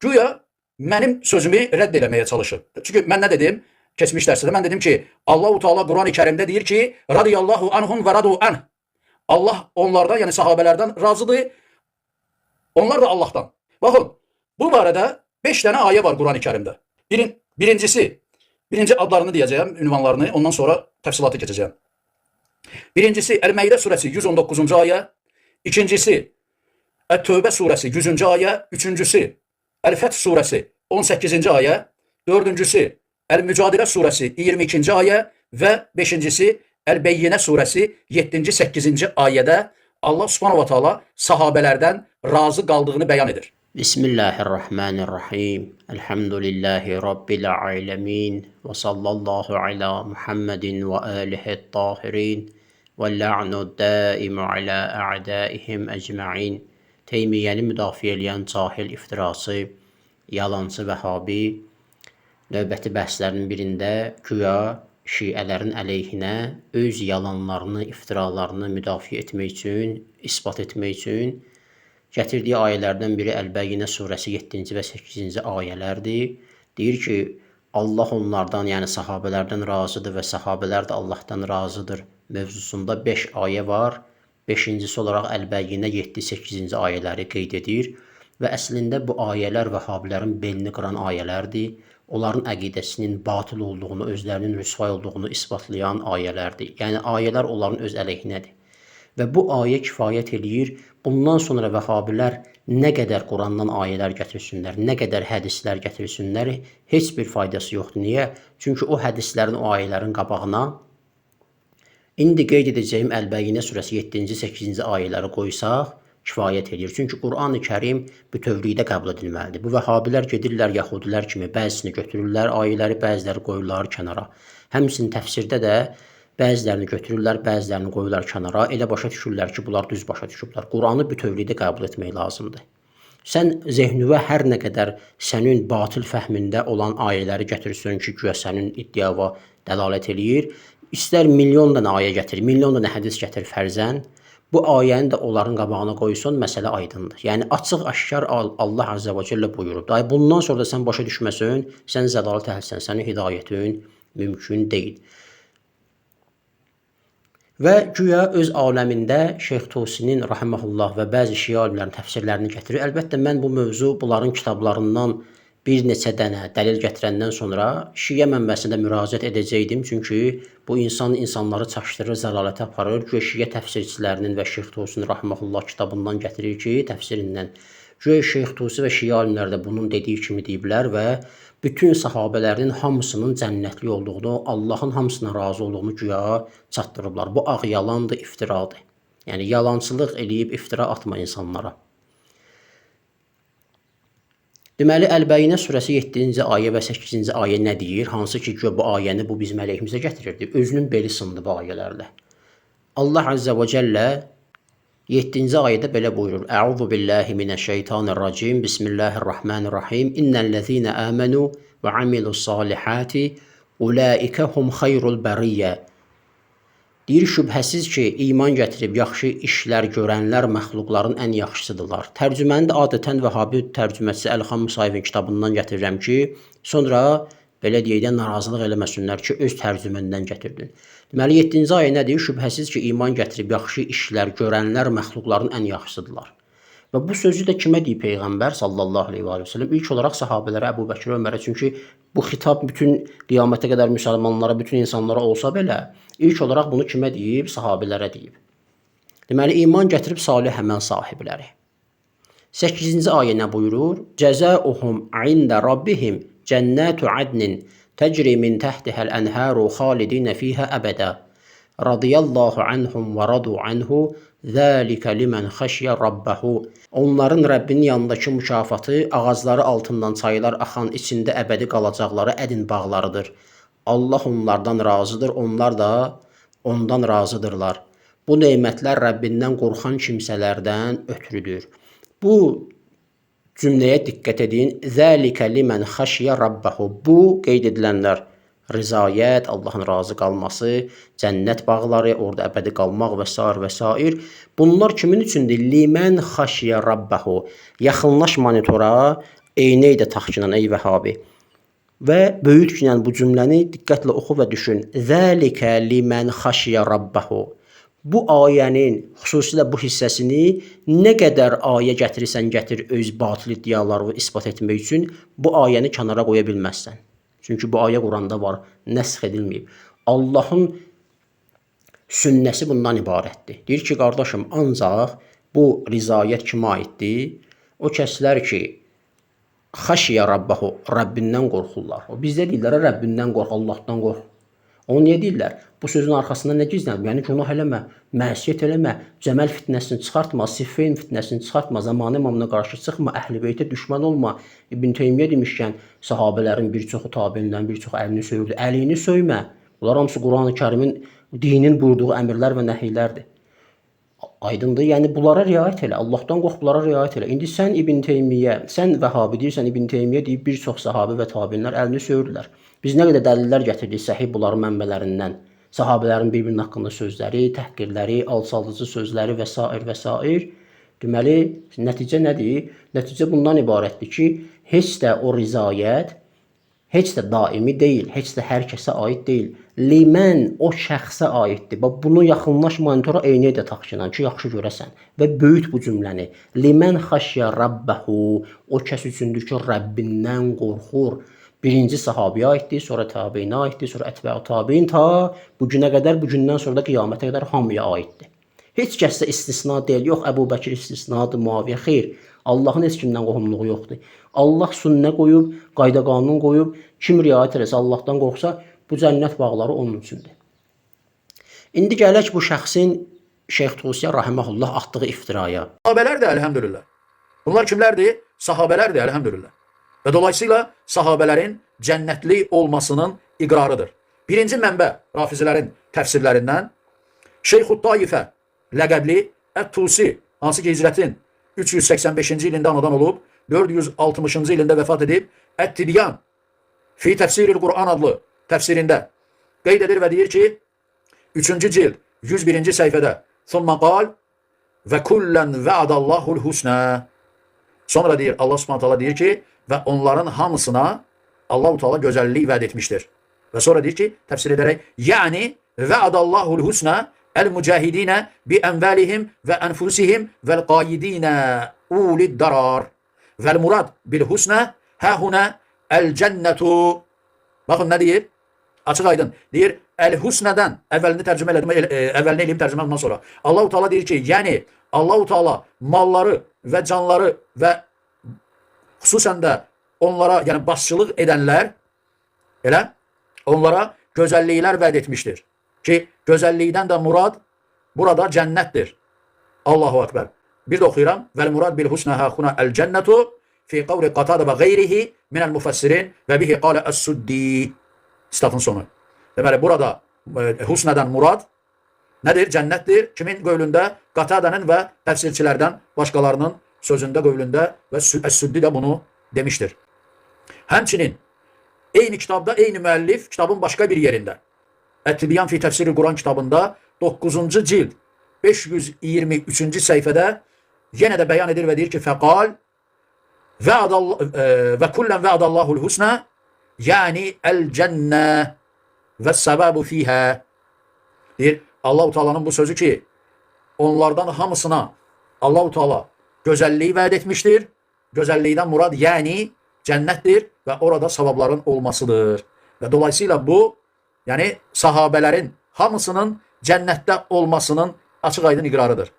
Güya mənim sözümü rədd eləməyə çalışır. Çünki mən nə dedim? Keçmiş dərsdə mən dedim ki, Allahu Teala Qurani Kərimdə deyir ki, radiyallahu anhum və radu anh. Allah onlardan, yəni sahabelərdən razıdır. Onlar da Allah'tan. Baxın, bu barədə 5 dənə ayə var Qurani Kərimdə. Birincisi, birinci adlarını deyəcəyəm, ünvanlarını, ondan sonra təfsilata keçəcəyəm. Birincisi Əl-Məidə surəsi 119-cu ayə, ikincisi Ət-Tövbə surəsi 100-cü ayə, üçüncüsü Əl-Fəth surəsi 18-ci ayə, dördüncüsü Əl-Mücadilə surəsi 22-ci ayə və beşincisi Əl-Beyyinə surəsi 7-ci, 8-ci ayədə Allah Subhanahu va Taala sahabelərdən razı qaldığını bəyan edir. Bismillahirrahmanirrahim. Elhamdülillahi Rabbil alemin. Və sallallahu ala Muhammedin və alihi tahirin. Və la'nu daimu ala a'daihim ecma'in. Teymiyyəni müdafiə eləyən cahil iftirası, yalancı Vəhabi növbəti bəhslərinin birində güya şiələrin əleyhinə öz yalanlarını, iftiralarını müdafiə etmək üçün, isbat etmək üçün gətirdiyi ayələrdən biri Əl-Bəyyinə surəsi 7-ci və 8-ci ayələrdir. Deyir ki, Allah onlardan, yəni sahabelərdən razıdır və sahabelər də Allahdan razıdır mövzusunda 5 ayə var. 5-incisi olaraq Əl-Bəyyinə 7-8-ci ayələri qeyd edir və əslində bu ayələr vəhabilərin belini qıran ayələrdir. Onların əqidəsinin batıl olduğunu, özlərinin rüsvay olduğunu isbatlayan ayələrdir. Yəni ayələr onların öz əleyhinədir. Və bu ayə kifayət eləyir. Bundan sonra vəhabilər nə qədər Qurandan ayələr gətirsinlər, nə qədər hədislər gətirsinlər, heç bir faydası yoxdur. Niyə? Çünki o hədislərin, o ayələrin qabağına indi qeyd edəcəyim Əl-Bəyyinə surəsi 7-ci, 8-ci ayələri qoysaq kifayət eləyir. Çünki Qurani-Kərim bütövlükdə qəbul edilməlidir. Bu vəhabilər gedirlər yəhudilər kimi bəzisini götürürlər, ayələri bəziləri qoyurlar kənara. Həmçinin təfsirdə də bəzilərini götürürlər, bəzilərini qoyurlar kənara. Elə başa düşürlər ki, bunlar düz başa düşüblər. Quranı bütövlükdə qəbul etmək lazımdır. Sən zehnüvə hər nə qədər sənin batıl fəhmində olan ayələri gətirsən ki, güya sənin iddiava dəlalət eləyir, istər milyon dənə ayə gətir, milyon dənə hədis gətir fərzən, bu ayəni də onların qabağına qoysun, məsələ aydındır. Yəni açıq-aşkar Allah Azza və Cəllə buyurub. Day bundan sonra da sən başa düşməsən, sən zəlalət əhlisən, sənin hidayətin mümkün deyil. Və güya öz aləmində Şeyx Tusinin rahimehullah və bəzi şiə alimlərinin təfsirlərini gətirir. Əlbəttə mən bu mövzu bunların kitablarından bir neçə dənə dəlil gətirəndən sonra şiə mənbəsinə müraciət edəcəkdim. Çünki bu insan insanları çaşdırır, zəlalətə aparır. Güya şiə təfsirçilərinin və Şeyx Tusinin rahimehullah kitabından gətirir ki, təfsirindən. Güya Şeyx Tusi və şiə alimləri də bunun dediyi kimi deyiblər və bütün sahabelərin hamısının cənnətli olduğunu, Allahın hamısına razı olduğunu güya çatdırıblar. Bu ağ yalandır, iftiradır. Yəni yalançılıq eləyib iftira atma insanlara. Deməli Əl-Bəyyinə surəsi 7-ci ayə və 8-ci ayə nə deyir? Hansı ki, güya bu ayəni bu bizim əleyhimizə gətirirdi. Özünün beli sındı bu ayələrlə. Allah Azza və Cəllə 7-ci ayədə belə buyurur. Əuzu billahi mineşşeytanirracim. Bismillahirrahmanirrahim. İnnellezîne âmenû və amilu's-salihati ulaike hum xeyrul bəriyyə. Deyir şübhəsiz ki, iman gətirib yaxşı işlər görənlər məxluqların ən yaxşısıdırlar. Tərcüməni də adətən Vəhabi tərcüməçisi Əlxan Musayevin kitabından gətirirəm ki, sonra belə deyək də narazılıq eləməsinlər ki, öz tərcüməndən gətirdin. Deməli 7-ci ayə nə deyir? Şübhəsiz ki, iman gətirib yaxşı işlər görənlər məxluqların ən yaxşısıdırlar. Və bu sözü də kimə deyib Peyğəmbər sallallahu əleyhi və səlləm? İlk olaraq sahabelərə, Əbu Bəkir, Ömərə, çünki bu xitab bütün qiyamətə qədər müsəlmanlara, bütün insanlara olsa belə, ilk olaraq bunu kimə deyib? Sahabelərə deyib. Deməli, iman gətirib salih əməl sahibləri. 8-ci ayə nə buyurur? Cəzauhum ində rabbihim cənnatu adnin təcri min tahtiha'l enharu xalidina fiha əbədə. Radiyallahu anhum və radu anhu zəlikə limen xəşyə rabbahu. Onların Rəbbinin yanındakı mükafatı ağacları altından çaylar axan içində əbədi qalacaqları ədin bağlarıdır. Allah onlardan razıdır, onlar da ondan razıdırlar. Bu nemətlər Rəbbindən qorxan kimsələrdən ötrüdür. Bu cümləyə diqqət edin. Zəlikə limen xəşyə rabbahu. Bu qeyd edilənlər rizayət, Allahın razı qalması, cənnət bağları, orada əbədi qalmaq və sair və sair. Bunlar kimin üçündür? Limen xəşyə rabbahu. Yaxınlaş monitora, Eynək də taxkınan ey Vəhabi. Və böyütkünən bu cümləni diqqətlə oxu və düşün. Zəlikə limen xaşiyə rabbahu. Bu ayənin xüsusilə bu hissəsini nə qədər ayə gətirirsən gətir öz batil iddialarını isbat etmək üçün bu ayəni kənara qoya bilməzsən. Çünki bu ayə Quranda var, nəsx edilməyib. Allahın sünnəsi bundan ibarətdir. Deyir ki, qardaşım, ancaq bu rizayət kimə aiddir? O kəslər ki, xəşiyə rabbahu, Rəbbindən qorxurlar. O bizdə deyirlər, Rəbbindən qorx, Allahdan qorx. Onu niyə deyirlər? Bu sözün arxasında nə gizlənir? Yəni günah eləmə, məsiyyət eləmə, cəməl fitnəsini çıxartma, siffeyn fitnəsini çıxartma, zamanə imamına qarşı çıxma, əhl-i beytə düşmən olma. İbn Teymiyyə demişkən, sahabələrin bir çoxu tabeinlərin bir çoxu əlini söyürdü. Əlini söymə. Bunlar hamısı Qurani-Kərimin, dinin buyurduğu əmrlər və nəhiylərdir. Aydındır. Yəni bunlara riayət elə. Allahdan qorx, bunlara riayət elə. İndi sən İbn Teymiyyə, sən Vəhabi deyirsən, İbn Teymiyyə deyib bir çox sahabə və tabeinlər əlini söyürdülər. Biz nə qədər dəlillər gətirdik səhih bunların mənbələrindən. Sahabələrin bir-birinin haqqında sözləri, təhqirləri, alçaldıcı sözləri və sair və sair. Deməli, nəticə nədir? Nəticə bundan ibarətdir ki, heç də o rizayət heç də daimi deyil, heç də hər kəsə aid deyil. Limən o şəxsə aiddir. Bax bunu yaxınlaş monitora eynəyə də taxkınan ki, yaxşı görəsən və böyüt bu cümləni. Limən xəşyə rabbəhu, o kəs üçündür ki, Rəbbindən qorxur. Birinci sahabiyə aiddir, sonra tabeinə aiddir, sonra ətbəu tabein ta bu günə qədər, bu gündən sonra da qiyamətə qədər hamıya aiddir. Heç kəs də istisna deyil. Yox, Əbu Bəkir istisnadır, Muaviyə xeyr. Allahın heç kimdən qohumluğu yoxdur. Allah sünnə qoyub, qayda qanun qoyub, kim riayət eləsə, Allahdan qorxsa, bu cənnət bağları onun üçündür. İndi gələk bu şəxsin Şeyx Tusiyə rahimehullah atdığı iftiraya. Sahabeler de elhamdülillah. Bunlar kimlerdi? Sahabelerdi elhamdülillah. Ve dolayısıyla sahabelerin cennetli olmasının iqrarıdır. Birinci mənbə Rafizilərin təfsirlərindən Şeyxut Taifə ləqəbli Ət-Tusi, hansı ki hicrətin 385-ci ilində anadan olub, 460-cı ilində vəfat edib, Ət-Tibyan fi Təfsiril Quran adlı təfsirində qeyd edir və deyir ki, 3-cü cild 101-ci səhifədə Thumma qal və kullen ve'adallahul husna. Sonra deyir Allah Subhanahu taala deyir ki və onların hamısına Allahu Teala gözəllik vəd etmişdir. Və sonra deyir ki, təfsir edərək, yəni ve'adallahul husna el mücahidinə bi envalihim və enfusihim vel qaidinə ulid darar. Vel murad bil husna ha huna el cennetu. Baxın nə deyir? Açıq aydın. Deyir el husnadan əvvəlini tərcümə elədim, əvvəlini eləyim tərcümə ondan sonra. Allahu Teala deyir ki, yəni Allahu Teala malları və canları və xüsusən də onlara, yəni başçılıq edənlər elə onlara gözəlliklər vəd etmişdir. Ki gözəllikdən də murad burada cənnətdir. Allahu Ekber. Bir də oxuyuram. Vel murad bil husna ha huna el cennetu fi qavli Qatada və gayrihi minəl müfəssirin və bihi qala es-Suddi. Sitatın sonu. Deməli burada husnadan murad nədir? Cənnətdir. Kimin qövlündə? Qatadanın və təfsirçilərdən başqalarının sözündə, qövlündə və Es-Süddi də bunu demişdir. Həmçinin eyni kitabda eyni müəllif kitabın başqa bir yerində Ət-Tibyan fi Təfsir-i Quran kitabında 9-cu cild 523-cü səhifədə yenə də bəyan edir və deyir ki, fəqal və kullen ve'adallahul husna yəni el-cənnə və səbəbu fihə. Deyir, Allahu Teala'nın bu sözü ki, onlardan hamısına Allahu Teala gözəlliyi vəd etmişdir. Gözəllikdən murad yəni cənnətdir və orada savabların olmasıdır. Və dolayısıyla bu, yəni sahabələrin hamısının cənnətdə olmasının açıq aydın iqrarıdır.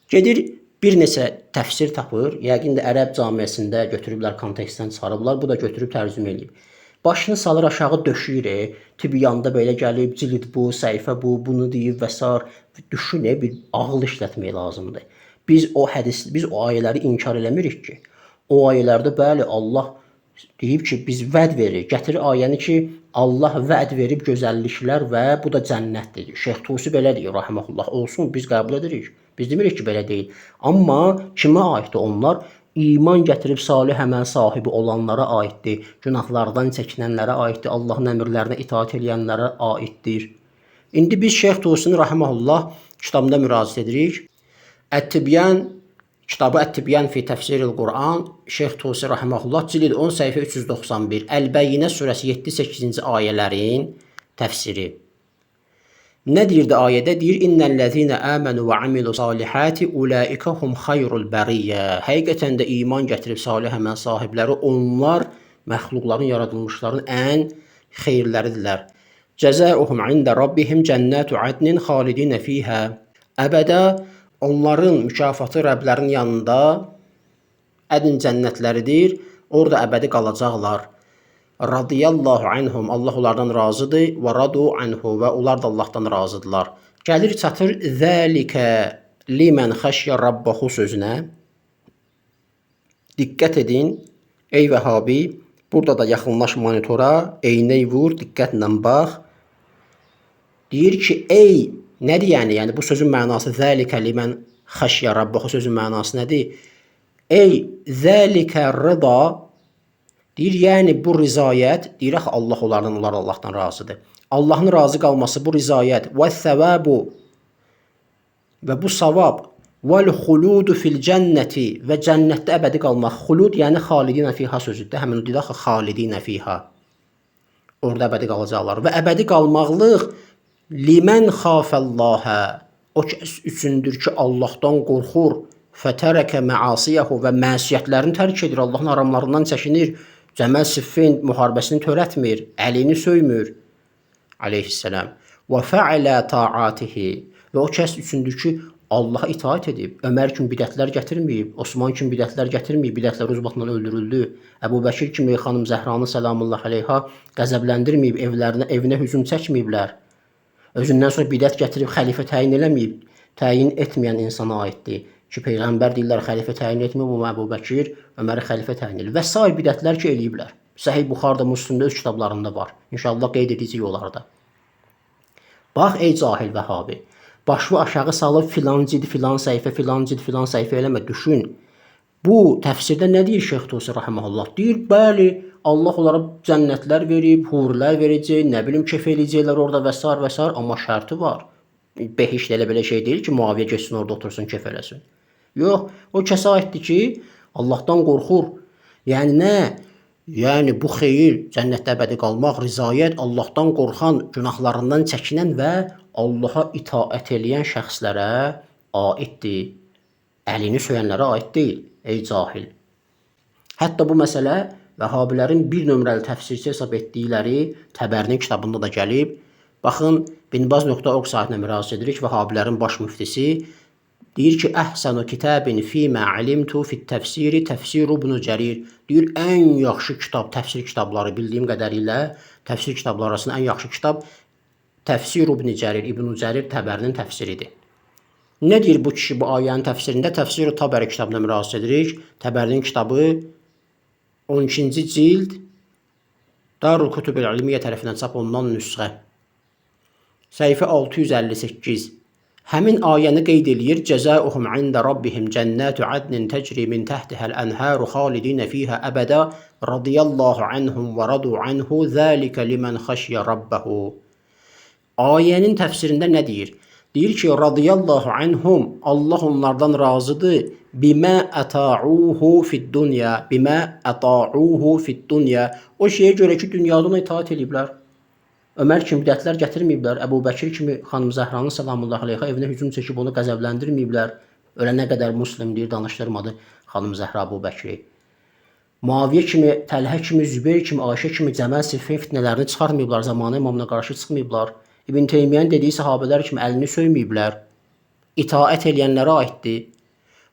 Gedir bir neçə təfsir tapır. Yəqin də ərəb camiəsində götürüblər, kontekstdən çıxarıblar. Bu da götürüb tərcümə eləyib. Başını salır aşağı döşüyür. Tibyanda belə gəlib, cild bu, səhifə bu, bunu deyib və sair. Düşün, bir ağıl işlətmək lazımdır. Biz o hədis, biz o ayələri inkar eləmirik ki. O ayələrdə bəli Allah deyib ki, biz vəd verir. Gətirir ayəni ki, Allah vəd verib gözəlliklər və bu da cənnətdir. Şeyx Tusi belə deyir rahimehullah. Olsun, biz qəbul edirik. Biz demirik ki, belə deyil. Amma kimə aiddir onlar? İman gətirib salih əməl sahibi olanlara aiddir. Günahlardan çəkinənlərə aiddir. Allahın əmrlərinə itaat eləyənlərə aiddir. İndi biz Şeyx Tusinin rahimehullah kitabında müraciət edirik. Ət-Tibyan Kitabı Ət-Tibyan fi Təfsiril Quran, Şeyx Tusi rahimehullah cild 10 səhifə 391, Əl-Bəyyinə surəsi 7-8-ci ayələrin təfsiri. Nə deyirdi ayədə? Deyir: "İnnellezîne âmenû ve amilu salihati ulaika hum hayrul bəriyyə." Həqiqətən də iman gətirib salih əməl sahibləri onlar məxluqların, yaradılmışların ən xeyirləridirlər. Cəzauhum ində rabbihim cənnatu adnin xalidina fiha. Əbədə onların mükafatı Rəblərinin yanında ədn cənnətləridir. Orada əbədi qalacaqlar. Radiyallahu anhum, Allah onlardan razıdır, və radu anhu, və onlar da Allahdan razıdırlar. Gəlir çatır zəlikə limen xəşyə rabbahu sözünə. Diqqət edin, ey Vəhabi, burada da yaxınlaş monitora, eynək vur, diqqətlə bax. Deyir ki, ey, nədir yəni? Yəni bu sözün mənası zəlikə limen xəşyə rabbahu sözün mənası nədir? Ey zəlikə rıda, deyir, yəni bu rizayət, deyir axı Allah onlardan, onlar Allahdan razıdır. Allahın razı qalması bu rizayət və səvabu və bu savab vəl xuludu fil cənnəti və cənnətdə əbədi qalmaq. Xulud yəni xalidinə fiha sözüdür. Həmin o deyir axı xalidinə fiha. Orada əbədi qalacaqlar və əbədi qalmaqlıq limən xafəllahə, o kəs üçündür ki, Allahdan qorxur, fətərəkə məasiyahu və məsiyyətlərini tərk edir, Allahın haramlarından çəkinir. Cəməl Siffin müharibəsini törətmir, əlini söymür aleyhissalam. Və fəalə taatihi və o kəs üçündür ki, Allaha itaat edib. Ömər kimi bidətlər gətirməyib, Osman kimi bidətlər gətirməyib, bidətlər uzbatla öldürüldü. Əbu Bəkir kimi xanım Zəhranı səlamullah əleyha qəzəbləndirməyib, evlərinə, evinə hücum çəkməyiblər. Özündən sonra bidət gətirib xəlifə təyin eləməyib, təyin etməyən insana aiddir. Ki, Peyğəmbər deyirlər, xəlifə təyin etməyib, amma Əbu Bəkir Öməri xəlifə təyin edib. Və sair bidətlər ki, eləyiblər. Səhih Buxarda, Müslimdə öz kitablarında var. İnşallah qeyd edəcəyik onları da. Bax, ey cahil Vəhabi, başını aşağı salıb filan cild, filan səhifə, filan cild, filan səhifə eləmə, düşün. Bu təfsirdə nə deyir Şeyx Tusi rahimehullah? Deyir, bəli, Allah onlara cənnətlər verib, hurlər verəcək, nə bilim kef eləyəcəklər orada və sair və sair, amma şərti var. Behişt elə belə şey deyil ki, Muaviyə getsin orada otursun, kef eləsin. Yox, o kəsə aiddir ki, Allahdan qorxur. Yəni nə? Yəni bu xeyir, cənnətdə əbədi qalmaq, rizayət, Allahdan qorxan, günahlarından çəkinən və Allaha itaət eləyən şəxslərə aiddir. Əlini söyənlərə aid deyil, ey cahil. Hətta bu məsələ Vəhabilərin bir nömrəli təfsirçi hesab etdikləri Təbərinin kitabında da gəlib. Baxın, binbaz.org saytına müraciət edirik. Vəhabilərin baş müftisi deyir ki, əhsənu kitabin fīmə alimtu fit təfsiri təfsir İbn Cərir. Deyir, ən yaxşı kitab, təfsir kitabları bildiyim qədərilə təfsir kitabları arasında ən yaxşı kitab Təfsir İbn Cərir, İbn Cərir Təbərinin təfsiridir. Nə deyir bu kişi bu ayənin təfsirində? Təfsir-i Təbəri kitabına müraciət edirik. Təbərinin kitabı 12-ci cild Darul Kutubül İlmiyyə tərəfindən çap olunan nüsxə. Səhifə 658. Həmin ayəni qeyd eləyir. Cəzauhum ində rabbihim cənnatu adnin tecri min tahtiha'l enharu xalidina fiha əbədə radiyallahu anhum və radu anhu zalika limen xəşyə rabbahu. Ayənin təfsirində nə deyir? Deyir ki, radiyallahu anhum, Allah onlardan razıdır. Bimə əta'uhu fid dunya, bimə əta'uhu fid dunya. O şeyə görə ki, dünyada ona itaat eləyiblər. Ömər kimi bidətlər gətirməyiblər. Əbu Bəkir kimi xanım Zəhranın səlamullah əleyha evinə hücum çəkib onu qəzəbləndirməyiblər. Ölənə qədər Müslim deyir, danışdırmadı xanım Zəhra Əbu Bəkri. Muaviyə kimi, Təlhə kimi, Zübeyir kimi, Ayşə kimi Cəməl Siffin fitnələrini çıxartmayıblar, zamanı imamına qarşı çıxmayıblar. İbn Teymiyyənin dediyi sahabələr kimi əlini söyməyiblər. İtaət eləyənlərə aiddir.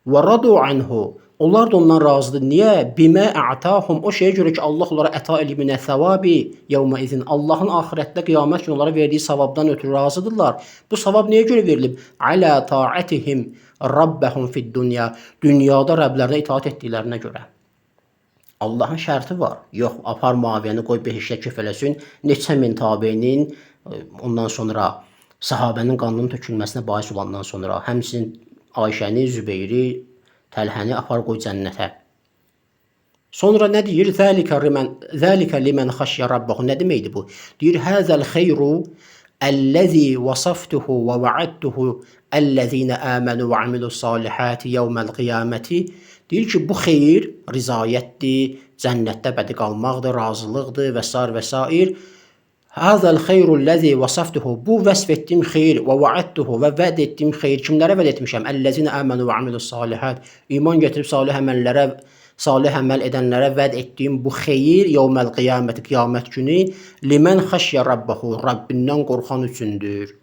Və radu anhu. Onlar da ondan razıdır. Niyə? Bimə a'tahum. O şeyə görə ki, Allah onlara əta eləyib minə səvabi yevmə izin. Allahın axirətdə qiyamət günü onlara verdiyi savabdan ötürü razıdırlar. Bu savab nəyə görə verilib? Alə ta'atihim rabbəhum fid dunya. Dünyada Rəblərinə itaat etdiklərinə görə. Allahın şərti var. Yox, apar Muaviyəni qoy behişdə kef eləsin. Neçə min tabeinin ondan sonra sahabənin qanının tökülməsinə bais olandan sonra həmçinin Ayşəni, Zübeyri, Təlhəni apar qoy cənnətə. Sonra nə deyir? Zəlikə limen, zəlikə limen xəşyə rabbahu. Nə deməkdir bu? Deyir, həzəl xeyru Əlləzi vasaftuhu və va'adtuhu əlləzinə əmənu və amilussalihat yevməl qiyaməti. Deyir ki, bu xeyir rizayətdir, cənnətdə əbədi qalmaqdır, razılıqdır və sair və sair. Hâzəl xeyru'l-ləzi vasaftuhu. Bu vəsf etdiyim xeyir və va'adtuhu və vəd etdiyim xeyir kimlərə vəd etmişəm? Əlləzinə əmənu və amilussalihat. İman gətirib salih əməllərə, salih əməl edənlərə vəd etdiyim bu xeyir yevməl qiyaməti, qiyamət günü limən xəşyə rabbahu, Rəbbindən qorxan üçündür.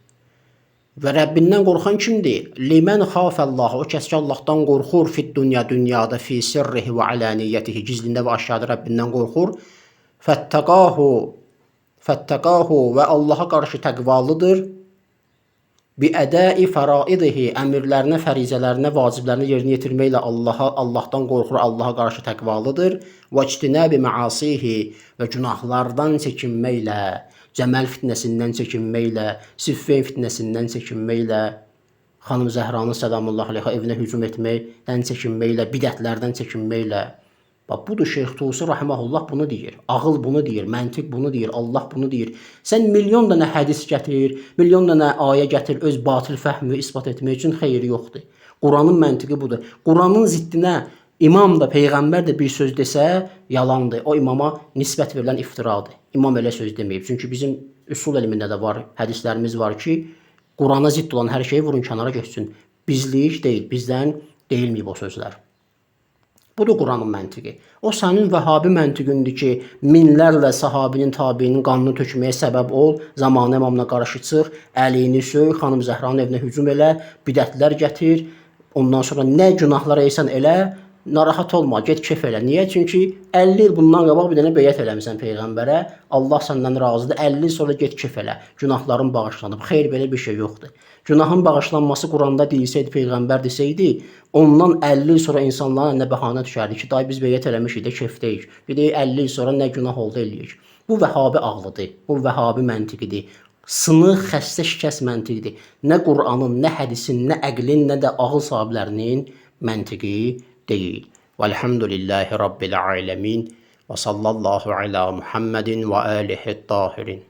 Və Rəbbindən qorxan kimdir? Limən xafəllah, o kəs ki Allahdan qorxur fid dünya, dünyada, fi sirrihi və alaniyyətihi, gizlində və aşağıda Rəbbindən qorxur. Fəttəqahu, fəttəqahu və Allaha qarşı təqvalıdır. Bi ədai fəraidihi, əmirlərinə, fərizələrinə, vaciblərinə yerinə yetirməklə Allaha, Allahdan qorxur, Allaha qarşı təqvalıdır. Və ictinabi məasihi və günahlardan çəkinməklə, Cəməl fitnəsindən çəkinməklə, Siffin fitnəsindən çəkinməklə, Xanım Zəhranın səlamullah əleyha evinə hücum etməkdən çəkinməklə, bidətlərdən çəkinməklə. Bax, budur Şeyx Tusi rahimehullah bunu deyir. Ağıl bunu deyir, məntiq bunu deyir, Allah bunu deyir. Sən milyon dənə hədis gətir, milyon dənə ayə gətir, öz batil fəhmi isbat etmək üçün xeyri yoxdur. Quranın məntiqi budur. Quranın ziddinə imam da, peyğəmbər də bir söz desə, yalandır. O imama nisbət verilən iftiradır. İmam elə söz deməyib. Çünki bizim üsul elmində də var, hədislərimiz var ki, Qurana zidd olan hər şeyi vurun kənara getsin. Bizlik deyil, bizdən deyilməyib o sözlər. Budur Quranın məntiqi. O sənin Vəhabi məntiqindir ki, minlərlə sahabinin, tabiinin qanını tökməyə səbəb ol, zamanə imamına qarşı çıx, Əlini söy, Xanım Zəhranın evinə hücum elə, bidətlər gətir, ondan sonra nə günahlar etsən elə, narahat olma, get kef elə. Niyə? Çünki 50 il bundan qabaq bir dənə beyət eləmisən peyğəmbərə, Allah səndən razıdır. 50 il sonra get kef elə. Günahların bağışlanıb. Xeyr, belə bir şey yoxdur. Günahın bağışlanması Quranda deyilsəydi, peyğəmbər desəydi, ondan 50 il sonra insanların əlinə bəhanə düşərdi ki, day biz beyət eləmişik də kefdəyik. Bir də 50 il sonra nə günah oldu eləyik. Bu Vəhabi ağlıdır. Bu Vəhabi məntiqidir. Sınıq, xəstə, şikəst məntiqidir. Nə Qur'anın, nə hədisin, nə əqlin, nə də ağıl sahiblərinin məntiqi deyil. Velhamdülillahi Rabbil alemin və sallallahu ala Muhammedin və alihi tahirin.